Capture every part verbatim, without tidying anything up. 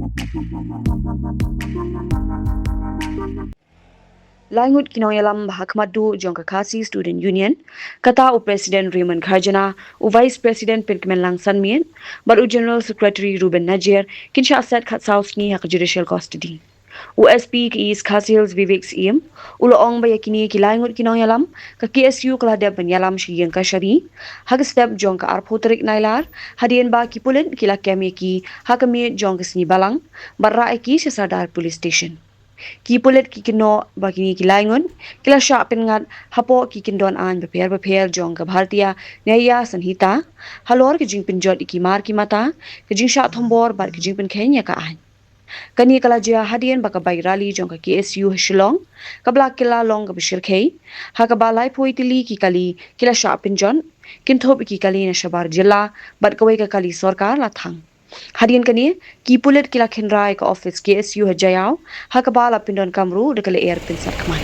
Lai ngut ki nongïalam ba ha khmat duh jong ka Khasi Student Union, kata u President Raymond Kharjana, u Vice President Pynkmenlang Sanmiet, bad u General Secretary Reuben Najiar, kin shah set khatsaw sngi ha ka judicial custody. U S P ka East Khasi Hills Vivek Syiem, u la ong ba ïa kine ki lai ngut ki nongïalam, ka K S U ka la dep ban ïalam sha ïing kashari ha ka step jong ka arphew tarik Nailar, hadien ba ki pulit ki la kem ïa ki ha ka miet jong ka sngi Balang, bad rah ïa ki sha Sadar Police Station. Ki pulit ki kynnoh ba kine ki lai ngut ki la shah pynngat hapoh ki kyndon aiñ bapher bapher jong ka Bharatiya Nyaya Sanhita, halor ka jingpynjot ïa ki mar ki mata, ka jingshah thombor bad ka jingpynkheiñ ïa ka aiñ. Kane ka la jia hadien ba ka bike rally jong ka K S U ha Shillong, ka ba la kylla long kaba shyrkhei, ha kaba laiphew tylli ki kali ki la shah pynjot, kynthup ïa ki kali na shabar jylla, bad kawei ka kali sorkar la thang. Hadien kane, ki pulit ki la khynra ïa ka office K S U ha Jaïaw, ha kaba la pyndonkam ruh da ka lyer pynsat khmat.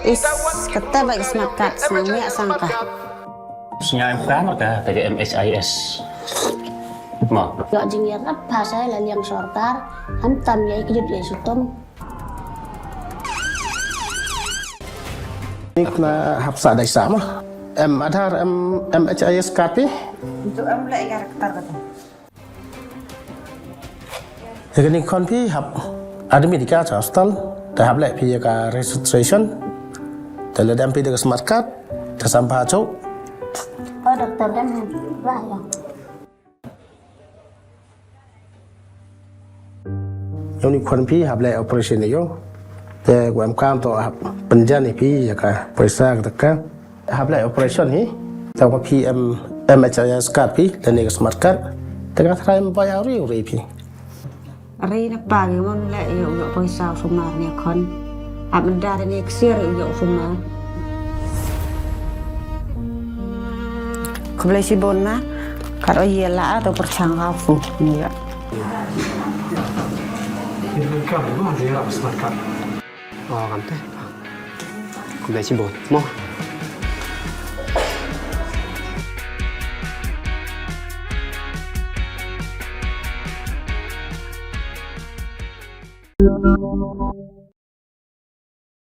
Is kata ba ka smart card sngewbha sngewbha ka. Sngewbha ka, ka M H I S. Mo. Ïoh jingïarap ha sa la liang sorkar, khamtam ïa ki jut ïa shitom. Ni kena hap sa dei sa mo. Em Aadhaar, em M H I S card phi. Untuk em leh ïa ka rektar kata. Te kane khon phi hap admit ïa ka sha hospital, te hap leh phi ïa ka registration, te lada em phi da ka smart card, te sam pha chok. Oh, doktor kan bah ïa. Ïa une khon phi hap leh operation ïa u. Te u em kam to hap pynjan ïa phi ïa ka poisa ka taka. Hap leh operation hi. Tang ba phi em M H I S card phi lane ka smart card. Te ka tharai em bai awri awri phi. Ri na pa ngi mon leh ïa u ïoh poisa u sumar ne khon. Hap menda ne ksiar ïa u ïoh u sumar. Khublei shibun ma. Kat o ïa la to pyrshang ka fu ïa. Ïa ka ma ïa la smart card. Oh, kan te. Khublei shibun. Mo.